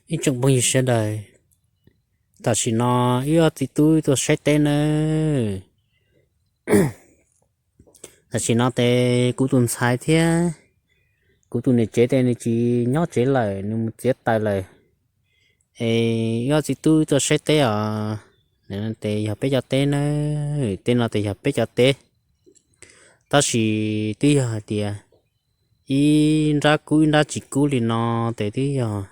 Ib tsoom phooj ywg sawv daws, tam sim no wb ob txiv tub tuaj saib teb nawb. Tam sim no ces kuv tus ntxhais thiab kuv tus niam tsev ces nws tsis nyob tsev lawm, nws mus txiav taws lawm. Es wb ob txiv tub tuaj saib teb os. Tes yog peb cov teb na, tej no tes yog peb cov teb. Tab sis twb yog hais tias ib nrab kub ib nrab tsis kub li no, ces twb yog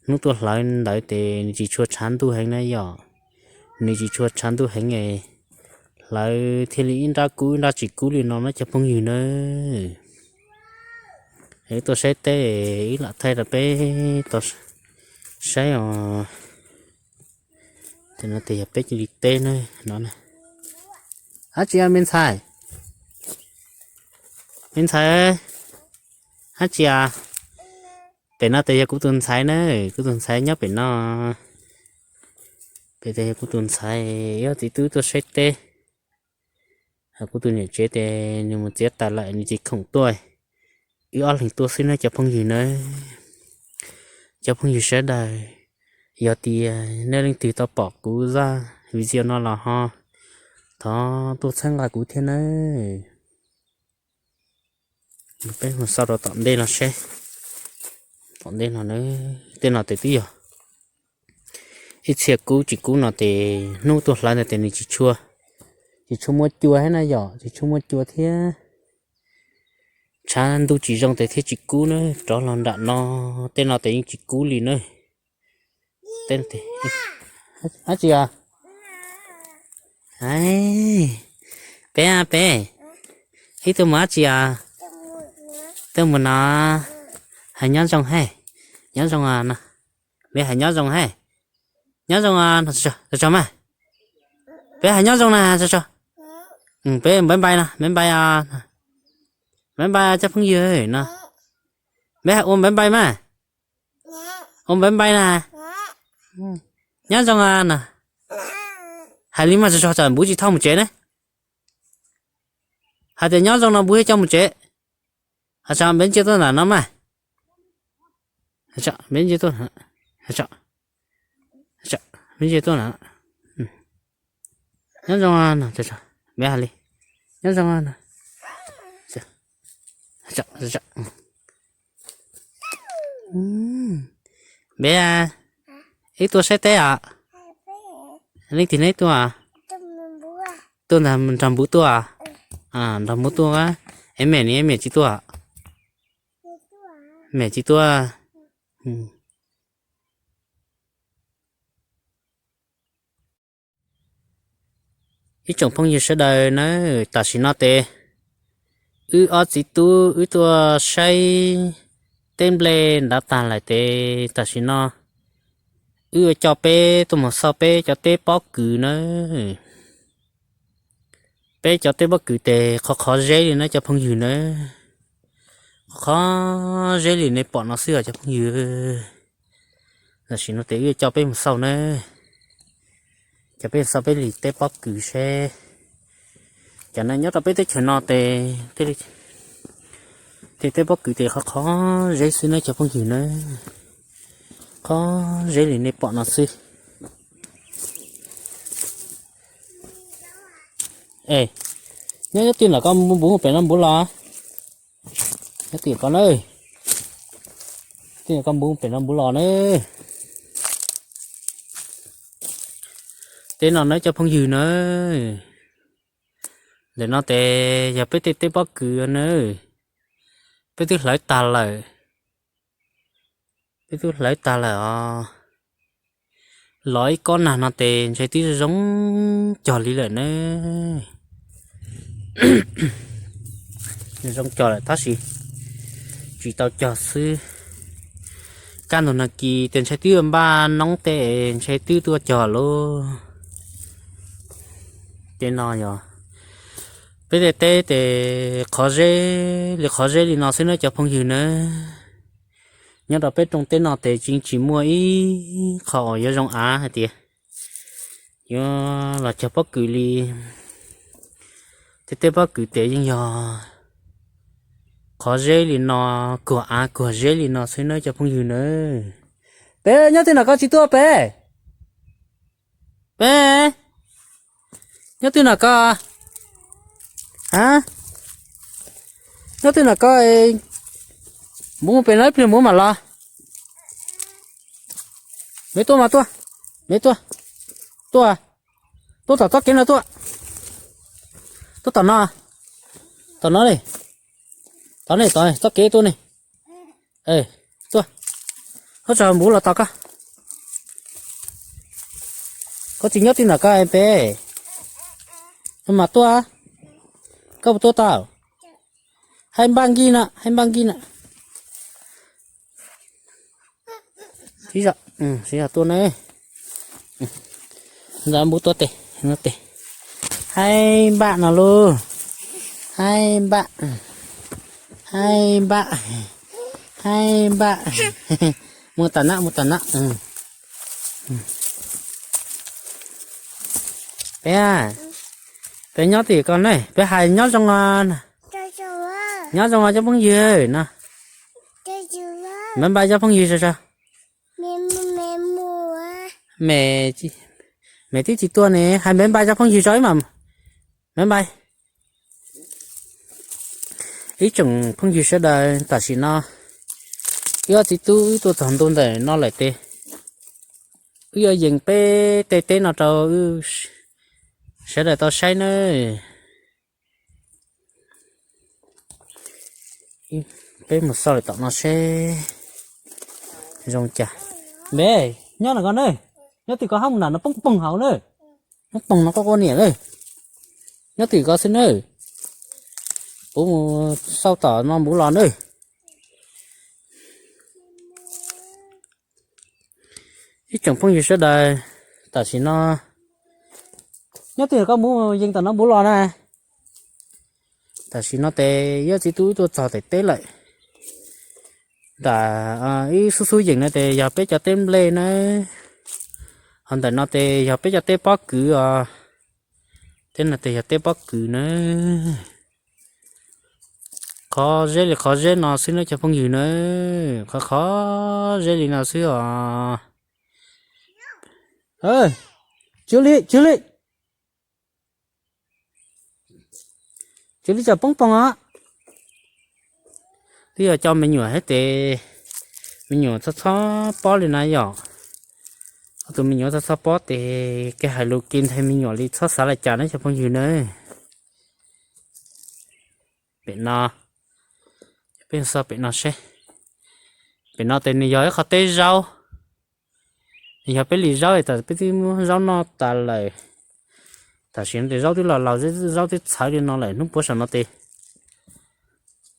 hnub tuaj hlawv ntawd ces nws tsis tshua tshav ntuj heev na yom. Nws tsis tshua tshav ntuj heev es hlawv thiaj li ib nrab kub ib nrab tsis kub li no na cov phooj ywg na. Wb tuaj saib teb, wb lam thaij rau peb tau saib os. Ces no tes yog peb cia li teb na no. Dab tsi me ntxhais? Me ntxhais, dab tsi a? Pem no tes yog kuv tus ntxhais na, kuv tus ntxhais nyob pem no. Pem tes yog kuv tus ntxhais, wb ob txiv tub tuaj saib teb. Kuv tus niam tsev tes nws mus txiav taws lawm nws tsis khoom tuaj, wb ob leeg tuaj xwb na cov phooj ywg na. Cov phooj ywg sawv daws, yog tias nej leej twg tau pom kuv zaj video no los ho thov tuaj txhawb nqa kuv thiab nawb. Peb mus xauj rau tom ntej no seb. Tom ntej no, tej no tes twb yog ib txhia kub tsis kub no tes hnub tuaj hlawv ntawd tes nws tsis tshua, tsis tshua muaj cua thiab na yom, tsis tshua muaj cua thiab. Tshav ntuj tsis zoo tes thiaj tsis kub na, rov los nram no, tej no tes yeej tsis kub li na. Dab tsi os? Peb, peb, ib tuaj mus dab tsi os? Tuaj mus no, hais nyob zoo he, nyob zoo no. Peb hais nyob zoo he, nyob zoo no, tso tso mas. Peb hais nyob zoo na, tso tso. Peb npaiv npai no, npaiv npai, npaiv npai cov phooj ywg no. Peb hais ua npaiv npai mas. Ua npaiv npai na. Nyob zoo no. Hais li mas tso tso tsam npub tsis tau mus tsev ne. Hais tias nyob zoo no npub thiaj coj mus tsev. Peb ntsia tuaj ntawm no mas. Peb ntsia tuaj, peb ntsia tuaj na. Nyob zoo no, peb hais li, nyob zoo no. Peb, ib tuaj saib teb os. Leej twg neb tuaj? Tuaj ntag, nrog npub tuaj. Nrog npub tuaj, es mem ne, mem tsis tuaj? Mem tsis tuaj. Ib tsoom phooj ywg sawv daws nawb, tam sim no tes wb ob txiv tub wb tuaj saib teb nplej nrad tag lawm tes tam sim no wb yuav coj peb tuaj mus xauj peb cov teb pob kws nawb. Peb cov teb pob kws tes qhov qhov zeb li na cov phooj ywg nawb. Qhov qhov zeb li nej pom no xwb os cov phooj ywg. Tam sim no tes wb yuav coj peb mus xauj nawb. Coj peb mus xauj peb li teb pob kws seb. Cov no nyob rau peb teb chaws no tes tej teb pob kws tes qhov qhov zeb xwb nawb cov phooj ywg nawb. Qhov zeb li nej pom no xwb. Es, nyob nyob twg ntawm koj npub pem no npub los? Nyob twg koj na? Twg koj npub pem no npub los na? Teb no nawb cov phooj ywg nawb. Ntawm no tes yog peb tej teb pob kws nawb. Peb twb hlawv tag lawm. Peb twb hlawv tag lawm os. Los ib kob nag no tes ntshai twb zoo cog li lawm nawb. Zoo cog lawm tab sis tsis tau cog xwb. Kaj ntug nag kis tes ntshai twb npaj noob tes ntshai twb tuaj cog lauj. Tej no yog peb tej teb tes qhov zeb li qhov zeb li no xwb nawb cov phooj ywg nawb. Nyob rau peb rooj teb no tes tseem tsis muaj ib qho uas yuav zoo av hais tias yuav los cog pob kws li. Tej teb pob kws tes yeej yog qhov zeb li no, kuag av kuag zeb li no xwb nawb cov phooj ywg nawb. Peb nyob twg na koj tsis tuaj peb? Peb nyob twg na koj? A, nyob twg na koj? Mus mus pem no ib pliag mus mam los. Me tuaj mas tuaj, me tuaj, tuaj, tuaj tom txoj kev no tuaj, tuaj tom no, tom no ne, tom ne, tom txoj kev tuaj ne. Tuaj, koj tso npuv los tos koj. Koj tsis nyob twg na koj peb? Mas tuaj, koj puas tuaj tau? Haib npaj nkij na, haib npaj nkij na. Siv zog tuaj na. Ntawd npuv tuaj tes, tes. Haib npaj no lauj. Haib npaj, haib npaj, haib npaj. Mus tas na, mus tas na. Peb, peb nyob tim koj ne, peb hais nyob zoo, nyob zoo cov phooj ywg no. Npaj npaj cov phooj ywg sab sab. Me, me twb tsis tuaj ne, hais npaj npaj cov phooj ywg tso ib mam. Npaj npaj. Ib tsoom phooj ywg sawv daws, tam sim no wb ob txiv tub wb tuaj txog ntu ntawm no lawm tes wb yuav yees peb tej teb no rau wb sawv daws tau saib nawb. Peb mus xauj lawm tom no seb zoo cas. Npe, nyob no koj ne, nyob twg koj hab mus nram no poob poog hauv na. Poob poog no koj ua niam na. Nyob twg koj xwb na. Puv mus xauj tom no npuv los na. Ib tsoom phooj ywg sawv daws, tam sim no nyob twg koj mus yees tom no npuv los na. Tam sim no tes wb ob txiv tub wb tuaj txog tom teb lawm. Nram ib xub xub yees no tes yog peb cov teb nplej nawb. Ho ntawm no tes yog peb cov teb pob kws os. Teb no tes yog teb pob kws nawb. Qhov zeb li qhov zeb no xwb nawb cov phooj ywg nawb, qhov qhov zeb li no xwb os. Tsw li, tsw li, tsw li tsam poob poog os. Twb yog cov me nyuam thiab tes me nyuam txhob txhob pob li na yom. Ob tug me nyuam txhob txhob pob tes kev hais lus kev nthe me nyuam li txhob xav li cas nawb cov phooj ywg nawb. Pem no, peb xauj pem no seb. Pem no tes nws yog ib qho teb zaub, nws yog peb li zaub tas peb twb muab zaub noj tas lawm. Tam sim no tes zaub twb los laus, zaub twb txhawv li no lawm, hnub puav saum no tes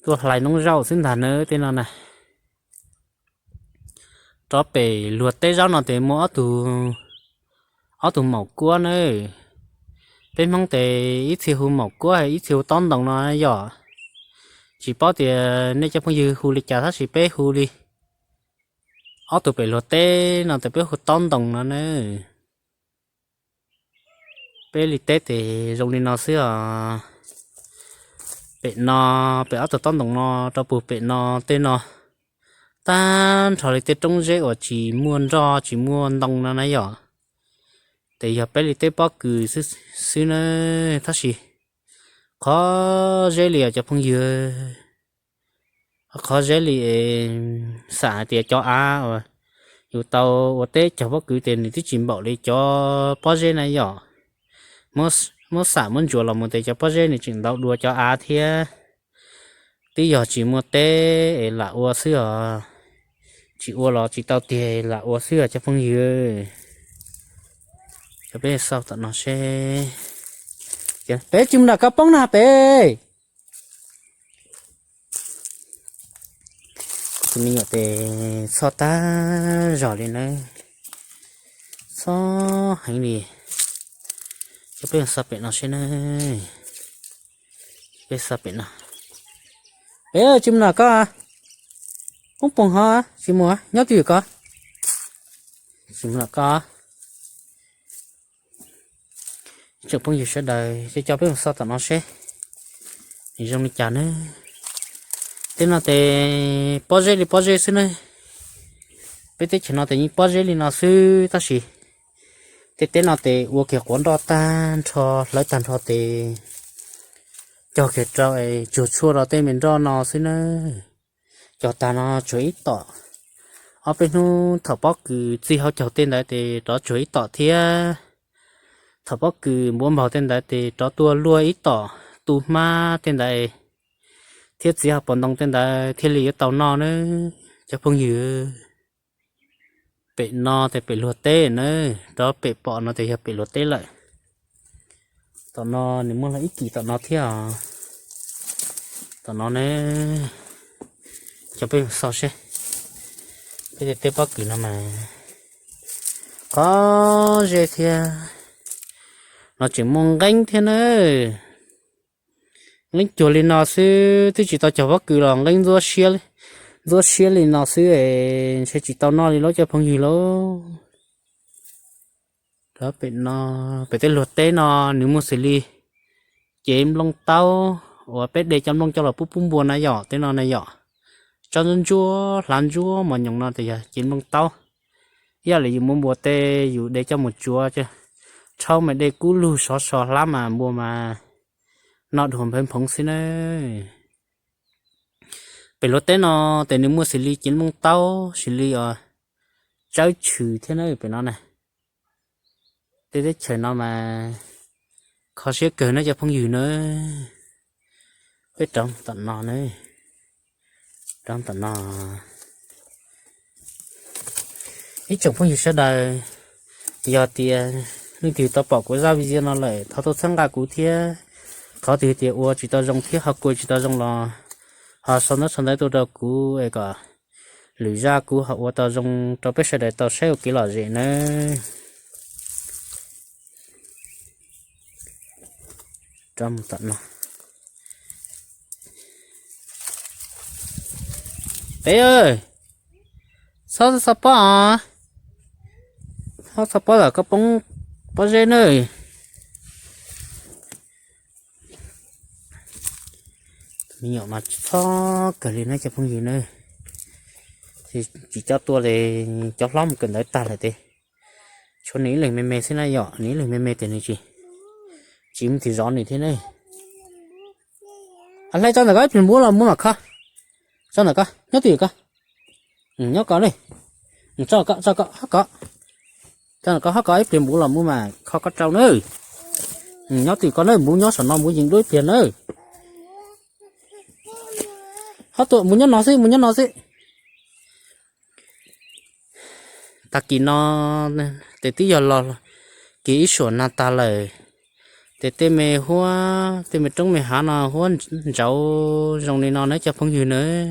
tuaj hlais noob zaub xwb ntag nawb tej no na. Rov pem luag teb zaub no tes muaj ob tug, ob tug maum kuab nawb. Peb Hmoob tes ib txhia hu maum kuab, ib txhia hu tob ntoos no yom. Tsis paub tias nej cov phooj ywg hu li cas tab sis peb hu li, ob tug pem luag teb no tes peb hu tob ntoos no nawb. Peb li teb tes zoo li no xwb os. Pem no, pem ob tug tob ntoos no rau puag pem no tej no tag nrho li tej roob zeb uas tsis muaj nroj tsis muaj ntoo no na yom. Tes yog peb li teb pob kws xwb na, tab sis qhov zeb li os cov phooj ywg. Qhov zeb li, xam hais tias cov av uas yus tau ua teb cog pob kws tes nws twb tsis npaum li cov pob zeb na yom. Muab xam muab ntsuas los mus tes cov pob zeb nws tseem ntau dua cov av thiab. Twb yog tsis muaj teb es lam ua xwb os. Tsis ua los tsis tau tiag lam ua xwb os cov phooj ywg. Cov peb xauj tom no seb. Peb tsis mus nram koj poob na peb. Tus me nyuam tes txhoj tag zog li na. Txhob heev li. Cov peb xauj pem no seb na. Peb xauj pem no. Peb tsis mus nram koj. Poob poog ho tsis mus nyob twj ywm koj. Tsis mus nram koj. Tsoom phooj ywg sawv daws, cov peb mus xauj tom no seb nws zoo li cas na. Tej no tes pob zeb li pob zeb xwb na. Peb teb chaws no tes yeej pob zeb li no xwb tab sis tej teb no tes ua kiag quav nroj tag nrho, hlawv tag nrho tes cog kiag rau es tsuag tshuaj rau tej me nroj no xwb nawb. Cog tag no tsuag ib tom, ob peb hnub thaum pob kws txij hauv caug tej ntawd tes rov tsuag ib tom thiab. Thaum pob kws npuav npaug tej ntawd tes rov tuaj luaj ib tom tu hmab tej ntawd thiab txiv hauv paus ntoo tej ntawd thiaj li yuav tau noj nawb cov phooj ywg. Pem no tes pem luag teb nawb, rov pem pom no tes yog pem luag teb lawm. Tom no nws muaj ib kis tom no thiab os. Tom no ne, cov peb xauj seb, peb tej teb pob kws no mas qhov ze thiab, no tseem muaj nqeeb thiab nawb. Nqeeb cuag li no xwb twb tsis tau cog pob kws los nqeeb ntxuab siab li no xwb es ntshe tsis tau noj li lauj cov phooj ywg lauj. Pem no, pem tej luag teb no nws muaj xws li cev nplooj taub uas peb de cov nplooj coj los pub pub npua na yom, tej no na yom. Tsob ntsuab ntsuab hlav ntsuab mos nyoos no tes yog cev nplooj taub. Ib yam li yus muab npua tej yus de coj mus tsuav, rhaub mas de kub lug sov so hlab mas npua mas noj dhuav npheev phoov xwb nawb. Pem luag teb no tes nws muaj xws li cev nplooj taub, xws li tsawb chwm thiab na pem no na. Tej teb chaws no mas kho siab kawg nawb cov phooj ywg nawb. Peb rov tom no na, rov tom no. Ib tsoom phooj ywg sawv daws, yog tias leej twg tau pom kuv zaj video no lawm thov tau txhawb nqa kuv thiab. Qhov twg tias ua tsis tau zoo thiab ho kuj tsis tau zoo los ho sau ntaub sau ntawv tuaj rau kuv es kom lwm zaj kuv ho ua tau zoo rau peb sawv daws tau saib ua kev lom zem nawb. Peb, txhob txhob pob os, txhob txhob pob kom koj poob pob zeb nawb. Me nyuam mas txhob kawg li nawb cov phooj ywg nawb. Tsis coj tuaj li, cov hlob mus kawm ntawv tag lawm tes tshuav nws ib leeg me me xwb na yom, nws ib leeg me me tes nws tsis, tsis muaj twg zov nws thiab ne. Hlais tso ntawm ko ib pliag npub los mus mam kho. Tso ntawm ko, nyob twj ywm ko. Nyob ko ne. Tso ko, tso ko, hab ko. Tso ntawm ko hab ko ib pliag npub los mus mam kho koj rau na. Nyob twj ywm ko na, npub nyob saum no npub yees dua ib pliag na. Hab tuam mus nyob no xwb, mus nyob no xwb. Tag kis no tes twb yog los kiag ib suam nag tag lawm, tes tej me huab tej me roob me hav no huab ntsauv zoo li no nawb cov phooj ywg nawb.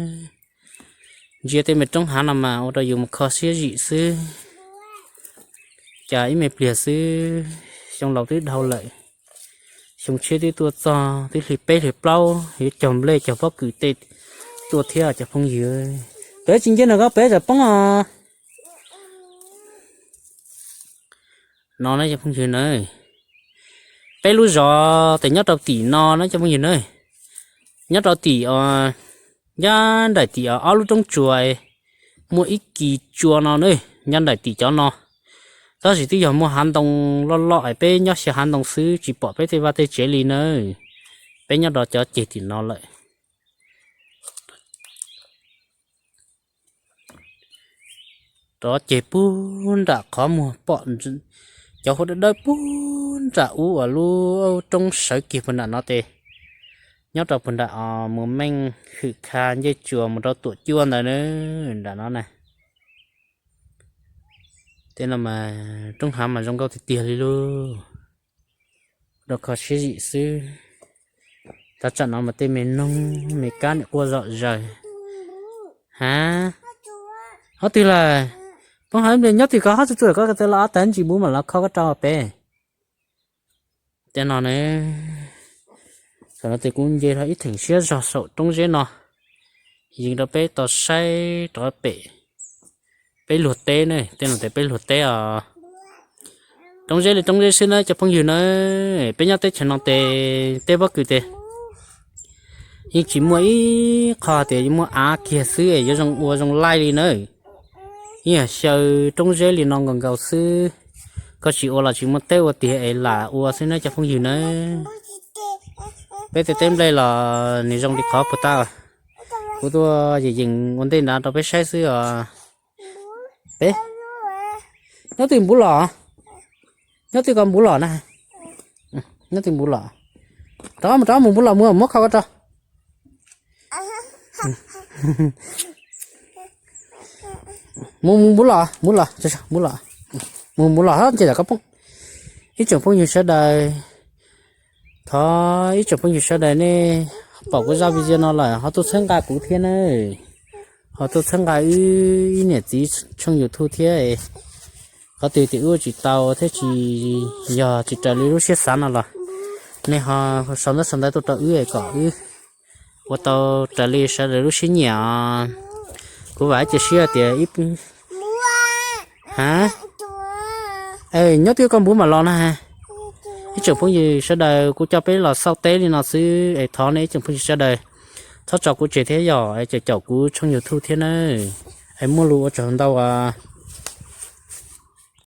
Ntsia tej me roob hav no mas ua rau yus mus kho siab zim xwb. Cas ib me pliag xwb, xyoo laus twb dhau lawm, xyoo tshiab twb tuaj txog, twb hli peb hli plaub yuav cog nplej cog pob kws tej tuaj thiab cov phooj ywg. Peb tsis nce ntawm ko peb tsam poob os. No na cov phooj ywg na, peb lub zos tes nyob rau tim no na cov phooj ywg na. Nyob rau tim, nyob nraim tim ob lub roob tsua, muaj ib kis tsua no na, nyob nraim tim cov no. Tab sis twb yog muaj hav ntoo loj loj es peb nyob xyaw hav ntoo xwb tsis pom peb tej vaj tej tsev li na. Peb nyob rau cov ceg tim no lawm. Rov ceg puag nram qhov muag pom cov huab dawb dawb puag nram ub uas lub roob sawv kiag puag nram no tes, nyob rau puag nram os mus meej hwm kha ncej tsuas mus rau tuam cuaj ntawd na, nram no na. Tej no mas roob hav mas zoo nkauj tiag tiag li lauj. Rau kho siab zim xwb. Thaj tsam no mas tej me noog me kab nim quaj zom zaws. Ha, ob twg lawm? Poob hav nyob twg ko hob txu txu ko txawm los ob tag ntsis npub mam los kho koj rau peb. Tej no ne, thaum no tes kuv nce rau ib theem siab zog saum roob zeb no, yees rau peb tau saib rov pem peb luag teb ne, tej no tes peb luag teb os. Roob zeb li roob zeb xwb na cov phooj ywg na, peb nyob teb chaws no tes tej pob kws tes yeej tsis muaj ib qho tias yuav muaj av kiag xwb es yuav zoo ua zoo laij li na. Ib yam xyaw roob zeb li no nkaus nkaus xwb, koj tsis ua los tsis muaj teb ua tiag es lam ua xwb nawb cov phooj ywg nawb. Peb tej teb nplej los nws zoo li qhov puas tau. Kuv tuaj yeem yeem ua ntej nrad rau peb saib xwb os. Peb, nyob twg npuv los? Nyob twg koj npuv los na? Nyob twg npuv los? Rov mus, rov mus npuv los, mus muab kho koj rau. Mus, mus npuv los, npuv los, npuv los. Mus npuv los ces koj poob. Ib tsoom phooj ywg sawv daws, thov ib tsoom phooj ywg sawv daws nej pom kuv zaj video no lawm ho tuaj txhawb nqa kuv thiab nawb. Ho tuaj txhawb nqa wb ib niam txiv tshooj YouTube thiab. Qhov twg tias wb ua tsis tau thiab tsis, yog tsis raws li lub siab xav no los nej ho sau ntaub sau ntawv tuaj rau wb kom wb ua tau raws li sawv daws lub siab nyiam os. Kuv vam ib ce siab tias ib, ha, nyob twg koj npuv mam los na. Ib tsoom phooj ywg sawv daws, kuv coj peb los xauj teb li no xwb es thov nej ib tsoom phooj ywg sawv daws txhob tso kuv tseg thiab yog es caum caum kuv tshooj YouTube thiab nawb. Es muaj lus ua tsaug ntau as.